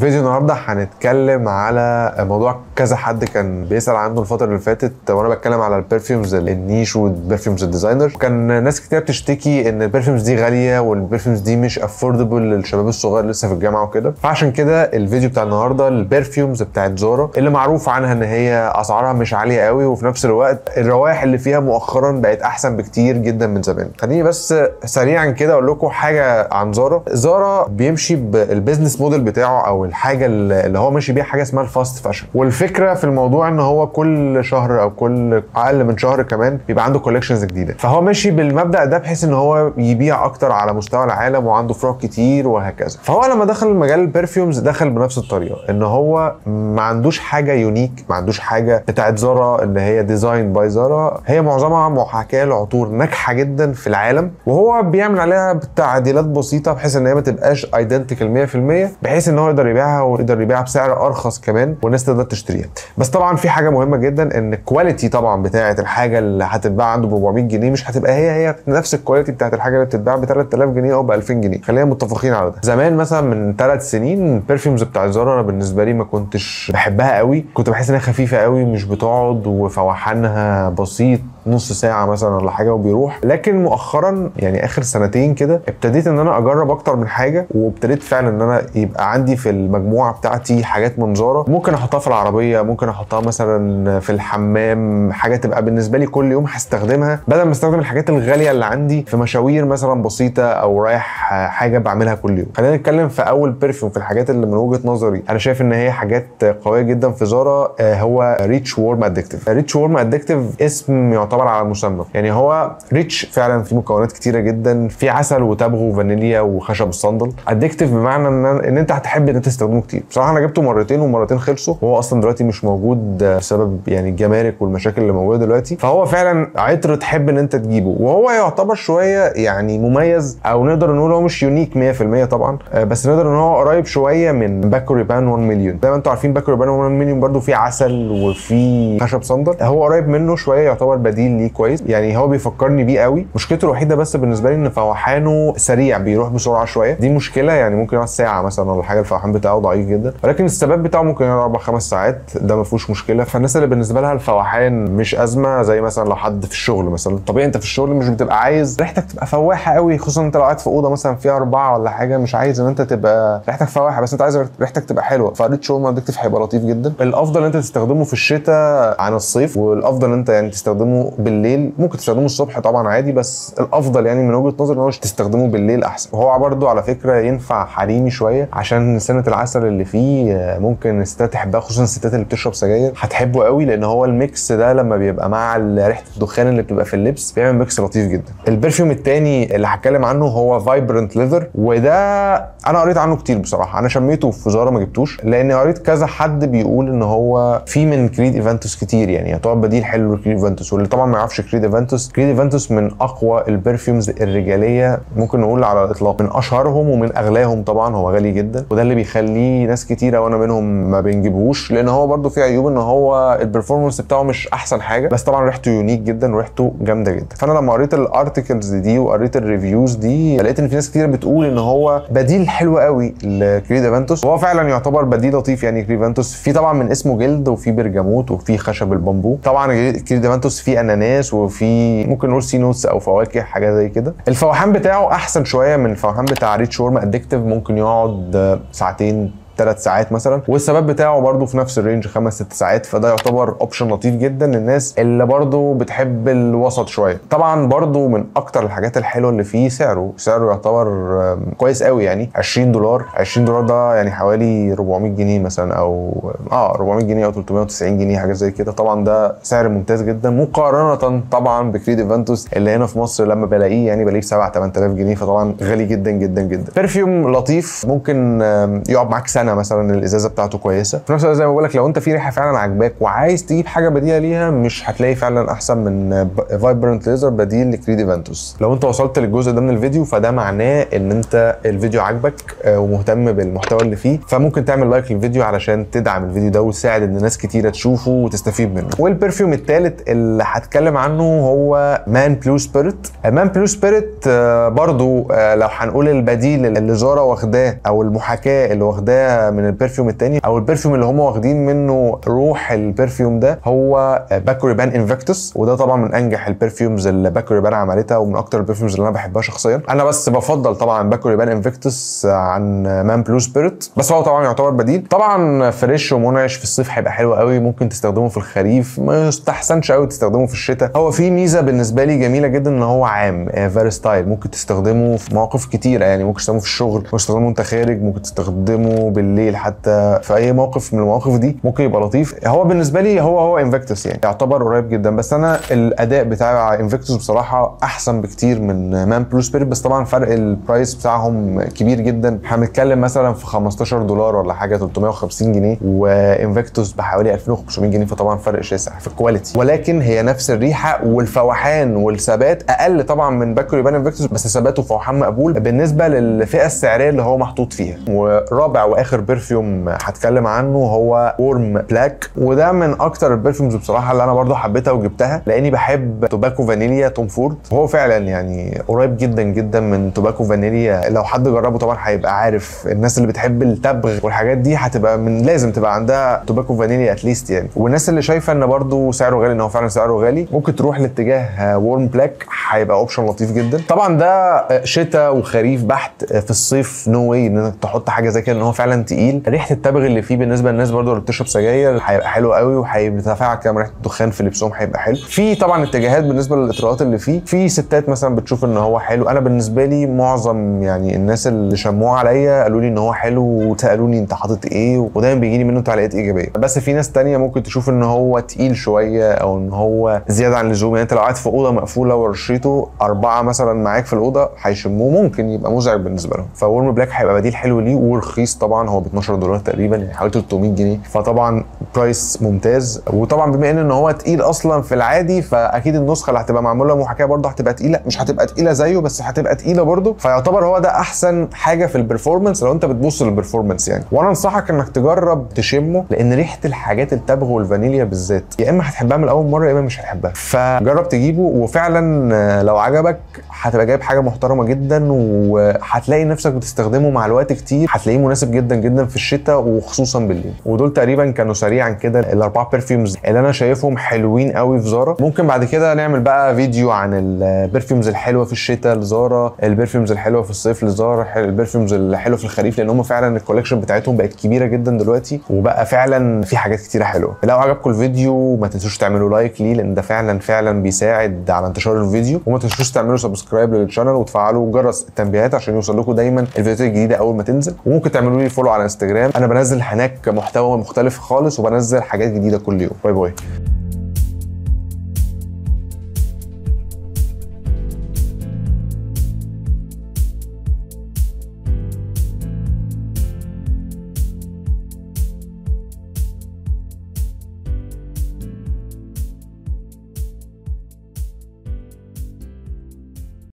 فيديو النهارده هنتكلم على موضوع كذا حد كان بيسأل عنه الفترة اللي فاتت وانا بتكلم على ال perfumes ال niche وال perfumes ال designer. كان ناس كتير بتشتكي ان ال perfumes دي غالية وال perfumes دي مش affordable للشباب الصغير لسه في الجامعة وكده، فعشان كده الفيديو بتاع النهارده ال perfumes بتاعت زارا اللي معروف عنها ان هي اسعارها مش عالية قوي، وفي نفس الوقت الروائح اللي فيها مؤخرا بقت احسن بكتير جدا من زمان. خليني بس سريعا كده اقول لكم حاجة عن زارا. زارا بيمشي بال business model بتاعه او الحاجة اللي هو ماشي بيها حاجة اسمها ال fast fashion، والفكرة في الموضوع ان هو كل شهر او كل اقل من شهر كمان بيبقى عنده collections جديدة، فهو ماشي بالمبدا ده بحيث ان هو يبيع اكتر على مستوى العالم وعنده فروع كتير وهكذا. فهو لما دخل مجال ال perfumes دخل بنفس الطريقة، ان هو ما عندوش حاجة unique، ما عندوش حاجة بتاعت زارا اللي هي design by زارا، هي معظمها محاكاة لعطور ناجحة جدا في العالم، وهو بيعمل عليها تعديلات بسيطة بحيث ان هي ما تبقاش identical 100%، بحيث ان هو يقدر يبيعها ويقدر يبيعها بسعر ارخص كمان والناس تقدر تشتريها. بس طبعا في حاجة مهمة جدا، ان ال quality طبعا بتاعه الحاجة اللي هتتباع عنده ب 400 جنيه مش هتبقى هي نفس ال quality بتاعه الحاجة اللي بتتباع ب 3000 جنيه او ب 2000 جنيه، خلينا متفقين على ده. زمان مثلا من 3 سنين ال perfumes بتاع زارا انا بالنسبة لي ما كنتش بحبها قوي، كنت بحس انها خفيفة قوي مش بتقعد وفوحانها بسيط نص ساعة مثلا ولا حاجة وبيروح. لكن مؤخرا يعني اخر سنتين كده ابتديت ان انا اجرب اكتر من حاجة، وابتديت فعلا ان انا يبقى عندي في المجموعة بتاعتي حاجات من زارا ممكن احطها في العربية، ممكن احطها مثلا في الحمام، حاجة تبقى بالنسبة لي كل يوم هستخدمها بدل ما استخدم الحاجات الغالية اللي عندي في مشاوير مثلا بسيطة او رايح حاجة بعملها كل يوم. خلينا نتكلم في اول perfume في الحاجات اللي من وجهه نظري انا شايف ان هي حاجات قوية جدا في زارا، هو Rich Warm Addictive. Rich Warm Addictive اسم يعتبر على المسمى، يعني هو rich فعلا في مكونات كتيرة جدا، في عسل وتبغ وفانيليا وخشب الصندل. addictive بمعنى ان انت هتحب ان انت تستخدمه كتير. بصراحة انا جبته مرتين ومرتين خلصوا، وهو اصلا دلوقتي مش موجود بسبب يعني الجمارك والمشاكل اللي موجودة دلوقتي، فهو فعلا عطر تحب ان انت تجيبه، وهو يعتبر شوية يعني مميز او نقدر نقول هو مش unique 100% طبعا، بس نقدر ان هو قريب شوية من Paco Rabanne 1 مليون. زي ما انتم عارفين Paco Rabanne 1 مليون برده فيه عسل وفيه خشب صندل، هو قريب منه شوية، يعتبر بديل ليه كويس، يعني هو بيفكرني بيه قوي. مشكلته الوحيدة بس بالنسبة لي ان فوحانه سريع، بيروح بسرعة شوية، دي مشكلة، يعني ممكن يقعد ساعة مثلا ولا حاجة الفوحان بتاعه ضعيف جدا، ولكن الثبات بتاعه ممكن يقعد 4 5 ساعات، ده ما فيهوش مشكلة. فالناس اللي بالنسبة لها الفوحان مش ازمة، زي مثلا لو حد في الشغل مثلا، طبيعي انت في الشغل مش بتبقى عايز ريحتك تبقى فواحه قوي، خصوصا انت لو قاعد في اوضة مثلا فيها 4 ولا حاجة، مش عايز ان انت تبقى ريحتك فواحه، بس انت عايز ريحتك تبقى حلوة. ف Rich Warm Addictive هيبقى لطيف جدا. الافضل ان انت تستخدمه في الشتاء عن الصيف، والافضل ان انت يعني تستخدمه بالليل، ممكن تستخدمه الصبح طبعا عادي، بس الافضل يعني من وجهه نظري ان هو تستخدمه بالليل احسن. وهو برده على فكرة ينفع حريمي شوية عشان سنة العسل اللي فيه ممكن الستات تحبها، خصوصا الستات اللي بتشرب سجاير هتحبه قوي، لان هو ال mix ده لما بيبقى مع ريحه الدخان اللي بتبقى في اللبس بيعمل mix لطيف جدا. ال perfume الثاني اللي هتكلم عنه هو Vibrant Leather، وده انا قريت عنه كتير بصراحة، انا شميته في زارا ما جبتوش لان قريت كذا حد بيقول ان هو في من Creed Aventus كتير، يعني يعتبر بديل حلو ل Creed Aventus. واللي طبعا ما يعرفش Creed Aventus، Creed Aventus من اقوى ال perfumes الرجاليه ممكن نقول على الاطلاق، من اشهرهم ومن اغلاهم طبعا، هو غالي جدا، وده اللي بيخليه ناس كتيرة وانا منهم ما بنجيبهوش، لان هو برده فيه عيوب ان هو ال performance بتاعه مش احسن حاجة، بس طبعا ريحته unique جدا وريحته جامدة جدا. فانا لما قريت ال articles دي وقريت ال reviews دي لقيت ان في ناس كتير بتقول ان هو بديل حلو قوي ل Creed Aventus، وهو فعلا يعتبر بديل لطيف. يعني Creed Aventus في طبعا من اسمه جلد، وفي برجموت، وفي خشب البامبو، طبعا Creed Aventus فيه اناناس، وفي ممكن نقول sea notes او فواكه حاجة زي كده. الفوحان بتاعه احسن شوية من الفوحان بتاع Rich Warm Addictive، ممكن يقعد ساعتين 3 ساعات مثلا، والثبات بتاعه برده في نفس ال range 5 6 ساعات، فده يعتبر option لطيف جدا للناس اللي برده بتحب الوسط شوية. طبعا برده من اكتر الحاجات الحلوة اللي فيه سعره يعتبر كويس قوي، يعني $20. $20 ده يعني حوالي 400 جنيه مثلا، او 400 جنيه او 390 جنيه حاجة زي كده. طبعا ده سعر ممتاز جدا مقارنة طبعا ب Creed Aventus اللي هنا في مصر لما بلاقيه يعني بلاقيه 7 8000 جنيه، فطبعا غالي جدا جدا جدا. perfume لطيف ممكن يقعد معاك سنة مثلا، الازازه بتاعته كويسة. في نفس الوقت زي ما بقول لك لو انت في ريحه فعلا عاجباك وعايز تجيب حاجة بديله ليها مش هتلاقي فعلا احسن من Vibrant Leather بديل ل Creed Aventus. لو انت وصلت للجزء ده من الفيديو فده معناه ان انت الفيديو عاجبك ومهتم بالمحتوى اللي فيه، فممكن تعمل like للفيديو علشان تدعم الفيديو ده وتساعد ان ناس كتيرة تشوفه وتستفيد منه. وال perfume الثالث اللي هتكلم عنه هو Man Blue Spirit. Man Blue Spirit برضو لو هنقول البديل اللي زارا واخداه او المحاكاة اللي واخداه فيها من ال perfume التاني، او ال perfume اللي هم واخدين منه روح ال perfume ده، هو Paco Rabanne Invictus، وده طبعا من انجح ال perfumes اللي Paco Rabanne عملتها، ومن اكتر ال perfumes اللي انا بحبها شخصيا. انا بس بفضل طبعا Paco Rabanne Invictus عن Man Blue Spirit، بس هو طبعا يعتبر بديل. طبعا fresh ومنعش في الصيف هيبقى حلو قوي، ممكن تستخدمه في الخريف، ما يستحسنش قوي تستخدمه في الشتاء. هو في ميزة بالنسبة لي جميلة جدا ان هو عام versatile، ممكن تستخدمه في مواقف كتيرة، يعني ممكن تستخدمه في الشغل، ممكن تستخدمه وانت خارج، ممكن تستخدمه بالليل، حتى في اي موقف من المواقف دي ممكن يبقى لطيف. هو بالنسبة لي هو Invictus، يعني يعتبر قريب جدا، بس انا الاداء بتاع Invictus بصراحة احسن بكتير من Man Blue Spirit، بس طبعا فرق ال price بتاعهم كبير جدا. هنتكلم مثلا في $15 ولا حاجة، 350 جنيه، و Invictus بحوالي 2500 جنيه، فطبعا فرق شاسع في ال quality، ولكن هي نفس الريحة والفوحان والثبات اقل طبعا من Paco Rabanne Invictus، بس ثبات وفوحان مقبول بالنسبة للفئه السعرية اللي هو محطوط فيها. ورابع واخر perfume هتكلم عنه هو Warm Black، وده من اكتر ال perfumes بصراحة اللي انا برضو حبيتها وجبتها، لاني بحب Tobacco Vanille Tom Ford. هو فعلا يعني قريب جدا جدا من Tobacco Vanille، لو حد جربه طبعا هيبقى عارف. الناس اللي بتحب التبغ والحاجات دي هتبقى من لازم تبقى عندها Tobacco Vanille at least يعني. والناس اللي شايفه ان برضو سعره غالي، ان هو فعلا سعره غالي، ممكن تروح لاتجاه Warm Black، هيبقى option لطيف جدا. طبعا ده شتاء وخريف بحت، في الصيف no way انك تحط حاجة زي كده، ان هو فعلا تقيل. ريحه التبغ اللي فيه بالنسبة للناس برضو اللي بتشرب سجاير هيبقى حلو قوي، وهيتفاعل كده مع ريحه الدخان في لبسهم، هيبقى حلو. في طبعا اتجاهات بالنسبة للاطراءات اللي فيه، في ستات مثلا بتشوف ان هو حلو. انا بالنسبة لي معظم يعني الناس اللي شموه عليا قالوا لي ان هو حلو، وسالوني انت حاطط ايه، ودايما بيجي لي منه تعليقات ايجابية. بس في ناس تانية ممكن تشوف ان هو تقيل شوية، او ان هو زيادة عن اللزوم. يعني انت لو قاعد في اوضة مقفولة ورشيته 4 مثلا معاك في الاوضة هيشموه، ممكن يبقى مزعج بالنسبة لهم. ف Warm Black هيبقى بديل حلو ليه، ورخيص طبعا، هو ب $12 تقريبا، يعني حوالي 300 جنيه، فطبعا price ممتاز. وطبعا بما ان هو تقيل اصلا في العادي، فاكيد النسخة اللي هتبقى معمولة محاكاة برضه هتبقى تقيلة، مش هتبقى تقيلة زيه بس هتبقى تقيلة برضه. فيعتبر هو ده احسن حاجة في ال performance لو انت بتبص لل performance يعني. وانا انصحك انك تجرب تشمه، لان ريحه الحاجات التبغ والفانيليا بالذات يا اما هتحبها من اول مرة يا اما مش هتحبها. فجرب تجيبه، وفعلا لو عجبك هتبقى جايب حاجة محترمه جدا، وهتلاقي نفسك بتستخدمه مع الوقت كتير، هتلاقيه مناسب جدا جدا في الشتاء وخصوصا بالليل. ودول تقريبا كانوا سريعا كده ال4 perfumes اللي انا شايفهم حلوين قوي في زارا. ممكن بعد كده نعمل بقى فيديو عن ال perfumes الحلوة في الشتاء لزارا، ال perfumes الحلوة في الصيف لزارا، ال perfumes الحلوة في الخريف، لان هم فعلا ال collection بتاعتهم بقت كبيرة جدا دلوقتي، وبقى فعلا في حاجات كتيرة حلوة. لو عجبكم الفيديو ما تنسوش تعملوا like ليه، لان ده فعلا فعلا بيساعد على انتشار الفيديو، وما تنسوش تعملوا subscribe لل channel وتفعلوا جرس التنبيهات عشان يوصل لكم دايما الفيديوهات الجديدة اول ما تنزل. وممكن تعملوا لي follow على انستجرام، انا بنزل هناك محتوى مختلف خالص، وبنزل حاجات جديدة كل يوم. bye bye.